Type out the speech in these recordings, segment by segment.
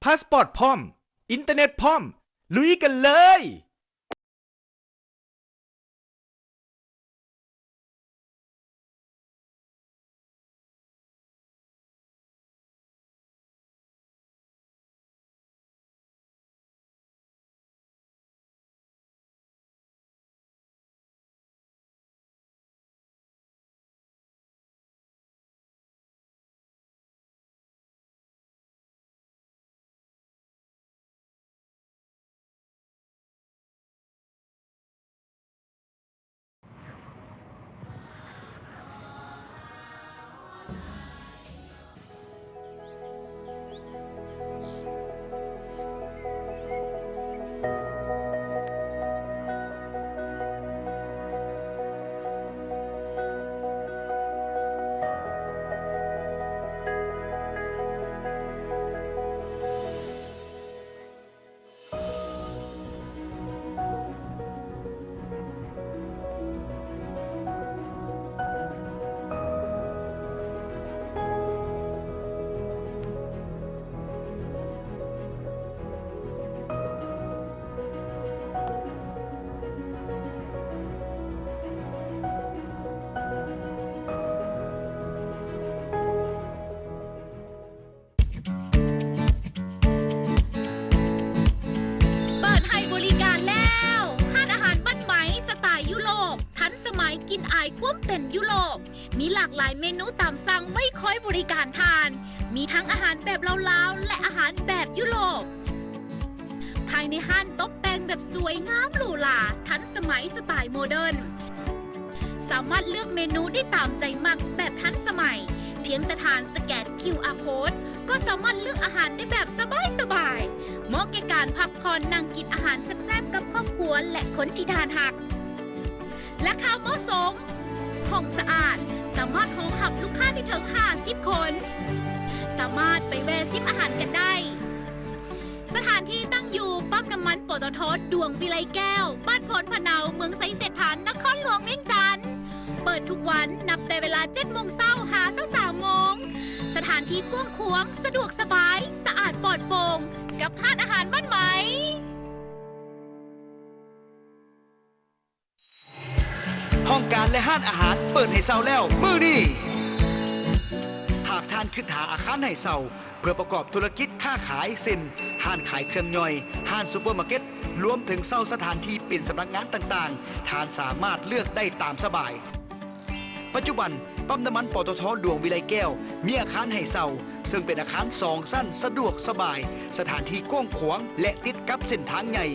ພາສປອດພ້ອມ, ອິນເຕີເນັດພ້ອມ, ລຸຍກັນເລີຍ! ເປີດໃຫ້ບໍລິການແລ້ວ! ຮ້ານອາຫານບ້ານໄໝສະໄຕຢູໂຣບ ທັນສະໄໝ ກິ່ນອາຍຄວາມເປັນຢູໂຣບ. ມີຫຼາກຫຼາຍເມນູຕາມສັ່ງໄວ້ຄອຍບໍລິການທ່ານ. ມີທັງອາຫານແບບລາວໆ ແລະ ອາຫານແບບຢູໂຣບ. ພາຍໃນຮ້ານຕົກແຕ່ງແບບສວຍງາມຫຼູຫຼາ, ທັນສະໄໝສະໄຕໂມເດີນ. ສາມາດເລືອກເມນູໄດ້ຕາມໃຈມັກແບບທັນສະໄໝ. ພຽງແຕ່ທ່ານສະແກນຄິວອາໂຄດ ກໍສາມາດເລືອກອາຫານໄດ້ແບບສະບາຍໆ. ເໝາະແກ່ການພັກຜ່ອນນັ່ງກິນອາຫານແຊບໆກັບຄອບຄົວ ແລະ ຄົນທີ່ທ່ານຮັກ. ລາຄາເໝາະສົມ, ຫ້ອງສະອາດ, ສາມາດຮອງຮັບລູກຄ້າໄດ້ເຖິງຫ້າສິບຄົນ. ສາມາດໄປແວ່ຊິມອາຫານກັນໄດ້. ສະຖານທີ່ຕັ້ງຢູ່ປ້ຳນ້ຳມັນ ປຕທ ດວງວິໄລແກ້ວ, ບ້ານໂພນພະເນົາ, ເມືອງໄຊເສດຖາ, ນະຄອນຫຼວງວຽງຈັນ. ເປີດທຸກວັນ ນັບແຕ່ເວລາເຈັດໂມງເຊົ້າ ຫາຊາວສາມໂມງ. ສະຖານທີ່ກວ້າງຂວາງ, ສະດວກສະບາຍ, ສະອາດປອດໂປ່ງ ກັບຮ້ານອາຫານບ້ານໄໝ. ຫ້ອງການ ແລະ ຮ້ານອາຫານເປີດໃຫ້ເຊົ່າແລ້ວມື້ນີ້. ຫາກທ່ານຄິດຫາອາຄານໃຫ້ເຊົ່າເພື່ອປະກອບທຸລະກິດຄ້າຂາຍ ເຊັ່ນ ຮ້ານຂາຍເຄື່ອງຍ່ອຍ, ຮ້ານຊຸບເປີມາເກັດ, ລວມເຖິງເຊົ່າສະຖານທີ່ເປັນສຳນັກງານຕ່າງໆ, ທ່ານສາມາດເລືອກໄດ້ຕາມສະບາຍ. ປັດຈຸບັນ, ປ້ຳນ້ຳມັນ ປຕທ ດວງວິໄລແກ້ວ ມີອາຄານໃຫ້ເຊົ່າ, ເຊິ່ງເປັນອາຄານສອງຊັ້ນ ສະດວກສະບາຍ, ສະຖານທີ່ກວ້າງຂວາງ ແລະ ຕິດກັບເສັ້ນທາງໃຫຍ່.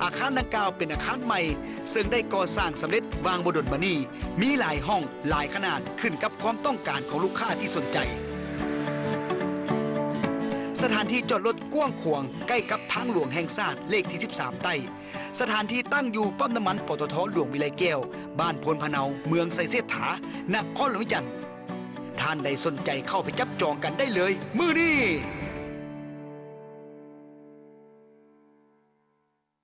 ອາຄານດັ່ງກ່າວເປັນອາຄານໃໝ່ ເຊິ່ງໄດ້ກໍ່ສ້າງສຳເລັດຫວ່າງບໍ່ດົນມານີ້, ມີຫຼາຍຫ້ອງ, ຫຼາຍຂະໜາດ, ຂຶ້ນກັບຄວາມຕ້ອງການຂອງລູກຄ້າທີ່ສົນໃຈ. ສະຖານທີ່ຈອດລົດກວ້າງຂວາງ, ໃກ້ກັບທາງຫຼວງແຫ່ງຊາດເລກທີສິບສາມໃຕ້. ສະຖານທີ່ຕັ້ງຢູ່ປ້ຳນ້ຳມັນ ປຕທ ດວງວິໄລແກ້ວ, ບ້ານໂພນພະເນົາ, ເມືອງໄຊເສດຖາ, ນະຄອນຫຼວງວຽງຈັນ. ທ່ານໃດສົນໃຈເຂົ້າໄປຈັບຈອງກັນໄດ້ເລີຍມື້ນີ້.